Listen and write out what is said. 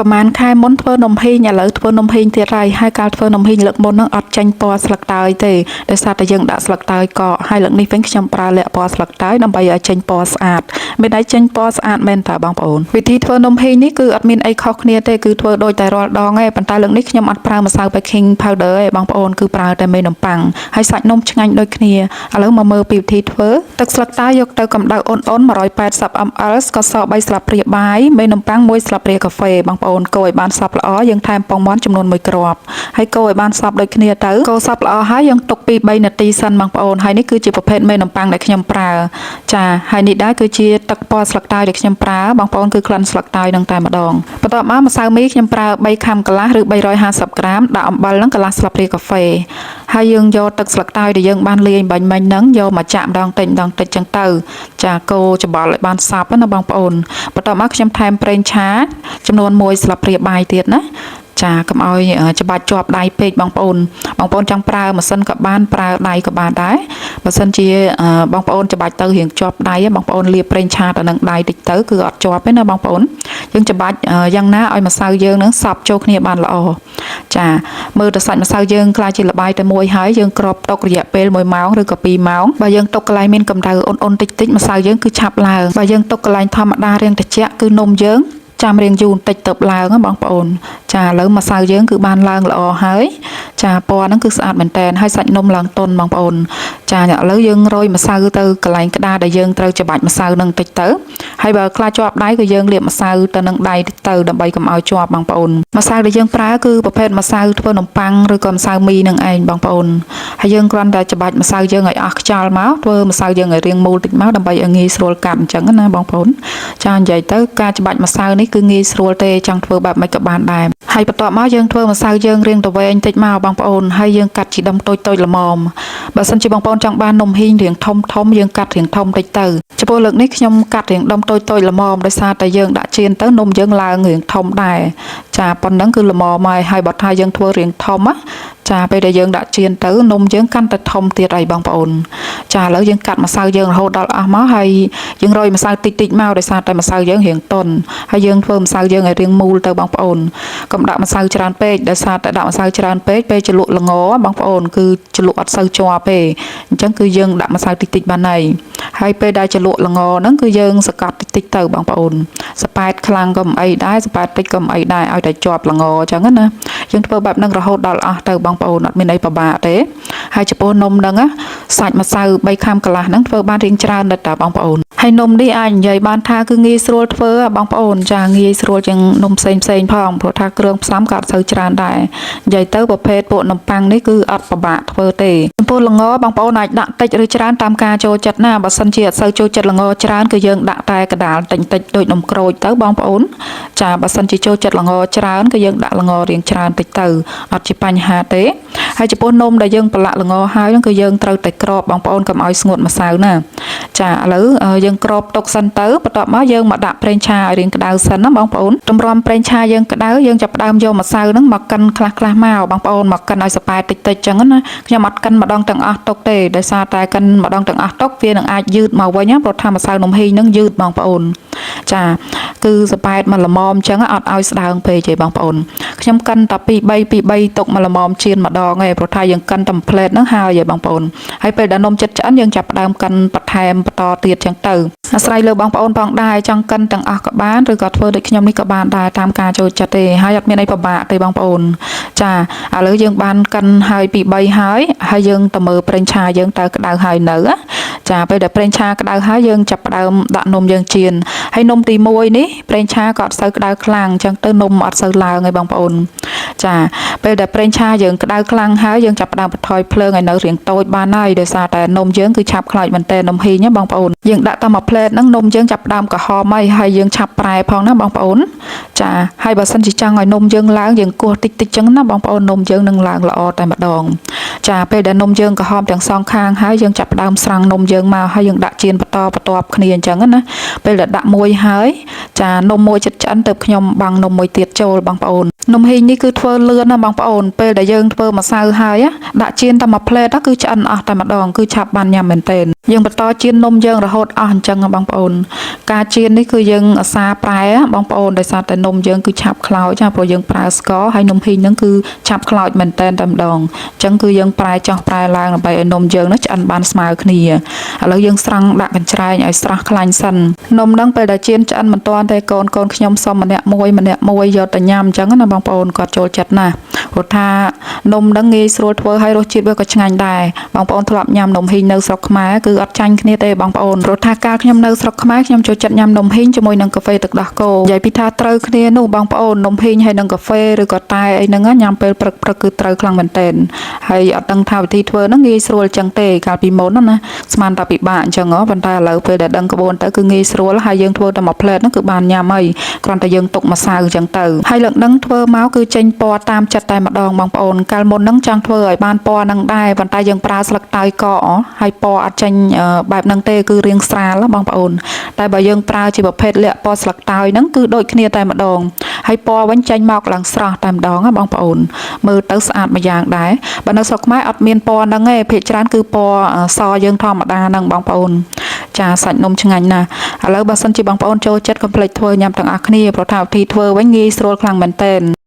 ប្រហែលខែមុនធ្វើនំហៀងឥឡូវធ្វើនំហៀងទៀតហើយហើយកាលធ្វើនំហៀងលើកមុនហ្នឹងអត់ចេញពណ៌ស្លឹកតើយទេដោយសារតែយើងដាក់ស្លឹកតើយកកហើយលើកនេះវិញខ្ញុំប្រើលាក់ពណ៌ស្លឹកតើយដើម្បីឲ្យចេញពណ៌ស្អាតមានតែចេញពណ៌ស្អាតមែនតើបងប្អូនវិធីធ្វើនំហៀងនេះគឺអត់មានអីខុសគ្នាទេគឺធ្វើដូចតែរាល់ដងឯងប៉ុន្តែលើកនេះខ្ញុំអត់ប្រើម្សៅ baking powder ទេបងប្អូនគឺប្រើតែមេនំប៉័ងហើយសាច់នំឆ្ងាញ់ដូចគ្នាឥឡូវមកមើលពីវិធីធ្វើទឹកស្លឹកតើយយកទៅកម្ដៅអ៊ុនៗ180 ml ស្ករស3ស្លាបព្រាបាយមេនំប៉័ង1ស្លាបព្រាកាហ្វេបងប្អូនកូរឲ្យបានសព្វល្អយើងថែមពងមាន់ចំនួន1គ្រាប់ហើយកូរឲ្យបានសព្វដូចគ្នាទៅកូរសព្វល្អហើយយើងទុកពី3នាទីសិនបងប្អូនហើយនេះគឺជាប្រភេទមេនំប៉័ងដែលខ្ញុំប្រើចាហើយនេះដែរគឺជាទឹកពណ៌ស្លឹកតើយដែលខ្ញុំប្រើបងប្អូនគឺក្លិនស្លឹកតើយនឹងតែម្ដងបន្ទាប់មកម្សៅមីខ្ញុំប្រើ3ខាំកន្លះឬ350ក្រាមដាក់អំបិលនឹងកន្លះស្លាបព្រាកាហ្វេហើយយើងយកទឹកស្លឹកតើយដែលយើងបានលាយបាញ់មិញហ្នឹងយកមកចាក់ម្ដងតិចម្ដងតិចចឹងទៅចាកូរច្បល់ឲ្យបានសព្វណាបងប្អូនបន្ទាប់មកខ្ញុំថែមប្រេងឆាចំនួន1ស្លាបព្រាបាយទៀតណាចាកុំឲ្យច្បាច់ជាប់ដៃពេកបងប្អូនបងប្អូនចង់ប្រើម៉ាស៊ីនក៏បានប្រើដៃក៏បានដែរបើសិនជាបងប្អូនច្បាច់ទៅរៀងជាប់ដៃបងប្អូនលាបប្រេងឆាទៅនឹងដៃតិចទៅគឺអត់ជាប់ទេណាបងប្អូនយើងច្បាច់យ៉ាងណាឲ្យម្សៅយើងនឹងសព្វចូលគ្នាបានល្អចាមើលទៅសាច់ម្សៅយើងក្លាយជាល្បាយតែមួយហើយយើងក្របទុករយៈពេល1ម៉ោងឬក៏2ម៉ោងបើយើងទុកកន្លែងមានកម្ដៅអ៊ុនៗតិចតិចម្សៅយើងគឺឆាប់ឡើងបើយើងទុកកន្លែងធម្មតារាងត្រជាក់គឺនំយើងចាំរៀងយូរបន្តិចទៅឡើងណាបងប្អូនចាឥឡូវម្សៅយើងគឺបានឡើងល្អហើយចាពណ៌ហ្នឹងគឺស្អាតមែនតើហើយសាច់នំឡើងទន់បងប្អូនចាឥឡូវយើងរោយម្សៅទៅកន្លែងក្តារដែលយើងត្រូវច្បាច់ម្សៅហ្នឹងតិចទៅហើយបើខ្លាចជាប់ដៃក៏យើងលាបម្សៅទៅនឹងដៃតិចទៅដើម្បីកុំឲ្យជាប់បងប្អូនម្សៅដែលយើងប្រើគឺប្រភេទម្សៅធ្វើនំប៉័ងឬក៏ម្សៅមីនឹងឯងបងប្អូនហើយយើងគ្រាន់តែច្បាច់ម្សៅយើងឲ្យអស់ខ្យល់មកធ្វើម្សៅយើងឲ្យរាងមូលតិចមកដើម្បីឲ្យងាយស្រួលកាត់អញ្ចឹងណាបងប្អូនចានិយាយទៅការច្បាច់ម្សៅនេះគឺងាយស្រួលទេចង់ធ្វើបែបម៉េចក៏បានដែរហើយបន្ទាប់មកយើងធ្វើម្សៅយើងរាងទៅវែងតិចមកបងប្អូនហើយយើងកាត់ជាដុំតូចៗល្មមបើសិនជាបងប្អូនចង់បាននំហៀងរាងធំធំយើងកាត់រាងធំតិចទៅចំពោះលើកនេះខ្ញុំកាត់រាងដុំតូចៗល្មមដោយសារតែយើងដាក់ចៀនទៅនំយើងឡើងរាងធំដែរចាប៉ុណ្ណឹងគឺល្មមហើយហើយបើថាយើងធ្វើរាងធំណាចាពេលដែលយើងដាក់ចៀនទៅនំយើងកាន់តែធំទៀតហើយបងប្អូនចាឥឡូវយើងកាត់ម្សៅយើងរហូតដល់អស់មកហើយយើងរោយម្សៅតិចតិចមកដោយសារតែម្សៅយើងរាងទន់ហើយយើងធ្វើម្សៅយើងឲ្យរាងមូលទៅបងប្អូនកុំដាក់ម្សៅច្រើនពេកដោយសារតែដាក់ម្សៅច្រើនពេកពេលជ្រលក់ល្ងបងប្អូនគឺជ្រលក់អត់សូវជាប់ទេអញ្ចឹងគឺយើងដាក់ម្សៅតិចតិចបានហើយហើយពេលដែលជ្រលក់ល្ងហ្នឹងគឺយើងសកត់តិចតិចទៅបងប្អូនសប៉ែតខ្លាំងក៏មិនអីដែរសប៉ែតតិចក៏មិនអីដែរឲ្យតែជាប់ល្ងអញ្ចឹងណាយើងធ្វើបែបហ្នឹងរហូតដល់អស់ទៅបងប្អូនអត់មានអីពិបាកទេហើយចំពោះនំហ្នឹងសាច់ម្សៅ3ខាំកន្លះហ្នឹងធ្វើបានរៀងច្រើនដែរតាបងប្អូនហើយនំនេះអាចនិយាយបានថាគឺងាយស្រួលធ្វើបងប្អូនចាងាយស្រួលជាងនំផ្សេងផ្សេងផងព្រោះថាគ្រឿងផ្សំក៏អត់សូវច្រើនដែរនិយាយទៅប្រភេទពួកនំប៉័ងនេះគឺអត់ពិបាកធ្វើទេចំពោះល្ងបងប្អូនអាចដាក់តិចឬច្រើនតាមការចូលចិត្តណាបើសិនជាអត់សូវចូលចិត្តល្ងច្រើនគឺយើងដាក់តែកដាលតិចតិចដូចនំក្រូចទៅបងប្អូនចាបើសិនជាចូលចិត្តល្ងច្រើនគឺយើងដាក់ល្ងរៀងច្រើនតិចទៅអត់ជាបញ្ហាទេហើយចំពោះនំដែលយើងប្រឡាក់ល្ងហើយហ្នឹងគឺយើងត្រូវតែក្របបងប្អូនកុំឲ្យស្ងួតម្សៅណាចាឥឡូវយើងក្របទុកសិនទៅបន្ទាប់មកយើងមកដាក់ប្រេងឆាឲ្យរៀងក្តៅសិនណាបងប្អូនតម្រាំប្រេងឆាយើងក្តៅយើងចាប់ផ្ដើមយកម្សៅហ្នឹងមកកិនខ្លះខ្លះមកបងប្អូនមកកិនឲ្យសប៉ែតិចតិចចឹងណាខ្ញុំអត់កិនម្ដងទាំងអស់ទុកទេដោយសារតែកិនម្ដងទាំងអស់ទុកវានឹងអាចយឺតមកវិញណាព្រោះថាម្សៅនំហៀងហ្នឹងយឺតបងប្អូនចាគឺសប៉ែតមកល្មមអញ្ចឹងអត់ឲ្យស្ដើងពេកទេបងប្អូនខ្ញុំកិនតែ2 3 2 3ទុកមកល្មមជៀនម្ដងឯងព្រោះថាយើងកិនតែផ្លែតហ្នឹងហើយឯងបងប្អូនហើយពេលដែលនំចិត្តឆ្អិនយើងចាប់ផ្ដើមកិនបន្ថែមបន្តទៀតចឹងទៅអាស្រ័យលើបងប្អូនផងដែរចង់កិនទាំងអស់ក៏បានឬក៏ធ្វើដូចខ្ញុំនេះក៏បានដែរតាមការចូលចិត្តទេហើយអត់មានអីពិបាកទេបងប្អូនចាឥឡូវយើងបានកិនហើយ2 3ហើយហើយយើងទៅមើលប្រេងឆាយើងតើក្តៅហើយនៅណាចាពេលដែលប្រេងឆាក្តៅហើយយើងចាប់ផ្ដើមដាក់នំយើងចៀនហើយនំទី1នេះប្រេងឆាក៏អត់សូវក្តៅខ្លាំងអញ្ចឹងទៅនំអត់សូវឡើងឯងបងប្អូនចាពេលដែលប្រេងឆាយើងក្តៅខ្លាំងហើយយើងចាប់ផ្ដើមបន្ថយភ្លើងឲ្យនៅរៀងតូចបានហើយដោយសារតែនំយើងគឺឆាប់ខ្លោចមែនតើនំហ៊ីងណាបងប្អូនយើងដាក់តែមួយផ្លែតហ្នឹងនំយើងចាប់ផ្ដើមក្រហមហើយហើយយើងឆាប់ប្រែផងណាបងប្អូនចាហើយបើសិនជាចង់ឲ្យនំយើងឡើងយើងគោះតិចតិចចឹងណាបងប្អូននំយើងនឹងឡើងល្អតែម្ដងចាពេលដែលនំយើងក្រហមទាំងសងខាងហើយយើងចាប់ផ្ដើមស្រង់នំយើងមកហើយយើងដាក់ចៀនបន្តបន្ទាប់គ្នាអញ្ចឹងណាពេលដែលដាក់មួយហើយចានំមួយចិត្តឆ្អិនទៅខ្ញុំបាំងនំមួយទៀតចូលបងប្អូននំហ៊ីងនេះគឺធ្វើលឿនណាបង បងប្អូនពេលដែលយើងធ្វើម្សៅហើយណាដាក់ចៀនតែមួយផ្លែតគឺឆ្អិនអស់តែម្ដងគឺឆាប់បានញ៉ាំមែនទែនយើងបន្តចៀននំយើងរហូតអស់អញ្ចឹងបងប្អូនការចៀននេះគឺយើងអាសាប្រែបងប្អូនដោយសារតែនំយើងគឺឆាប់ខ្លោចចាព្រោះយើងប្រើស្ករហើយនំហ៊ីងហ្នឹងគឺឆាប់ខ្លោចមែនទែនតែម្ដងអញ្ចឹងគឺយើងប្រែចោះប្រែឡើងដើម្បីឲ្យនំយើងនោះឆ្អិនបានស្មើគ្នាឥឡូវយើងស្រង់ដាក់កញ្ច្រែងឲ្យស្រស់ខ្លាញ់សិននំហ្នឹងពេលដែលចៀនឆ្អិនមិនទាន់ទេកូនកូនខ្ញុំសុំម្នាក់មួយម្នាក់មួយយកទៅញ៉ាំអញ្ចឹងណាបងប្អូនគាត់ចូលចិត្តណាស់ព្រោះថានំហ្នឹងងាយស្រួលធ្វើហើយរសជាតិវាក៏ឆ្ងាញ់ដែរបងប្អូនធ្លាប់ញ៉ាំនំហ៊ីងនៅស្រុកខ្មែរគឺអត់ចាញ់គ្នាទេបងប្អូនព្រោះថាកាលខ្ញុំនៅស្រុកខ្មែរខ្ញុំចូលចិត្តញ៉ាំនំហ៊ីងជាមួយនឹងកាហ្វេទឹកដោះគោនិយាយពីថាត្រូវគ្នានោះបងប្អូននំហ៊ីងហើយនឹងកាហ្វេឬក៏តែអីហ្នឹងញ៉ាំពេលព្រឹកព្រឹកគឺត្រូវខ្លាំងមែនទែនហើយអត់ដឹងថាវិធីធ្វើហ្នឹងងាយស្រួលចឹងទេកាលពីមុនណាស្មានតែពិបាកអញ្ចឹងហ៎ប៉ុន្តែឥឡូវពេលដែលដឹងក្បួនទៅគឺងាយស្រួលហើយយើងធ្វើតែមួយផ្លែតហ្នឹងគឺបានញ៉ាំហើយគ្រាន់តែយើងទុកម្សៅអញ្ចឹងទៅហើយលើកហ្នឹងធ្វើមកគឺចេញពណ៌តាមចិត្តតែម្ដងបងប្អូនកាលមុនហ្នឹងចង់ធ្វើឲ្យបានពណ៌ហ្នឹងដែរប៉ុន្តែយើងប្រើស្លឹកតើយកកហើយពណ៌អត់ចេញបែបហ្នឹងទេគឺរាងស្រាលបងប្អូនតែបើយើងប្រើជាប្រភេទលាក់ពណ៌ស្លឹកតើយហ្នឹងគឺដូចគ្នាតែម្ដងហើយពណ៌វិញចេញមកឡើងស្រស់តែម្ដងណាបងប្អូនមើលទៅស្អាតម្យ៉ាងដែរបើនៅស្រុកខ្មែរអត់មានពណ៌ហ្នឹងទេភាគច្រើនគឺពណ៌សយើងធម្មតាហ្នឹងបងប្អូនចាសាច់នំឆ្ងាញ់ណាស់ឥឡូវបើសិនជាបងប្អូនចូលចិត្តកុំភ្លេចធ្វើញ៉ាំទាំងអស់គ្នាព្រោះថាវិធីធ្វើវិញងាយស្រួលខ្លាំងមែនទែន។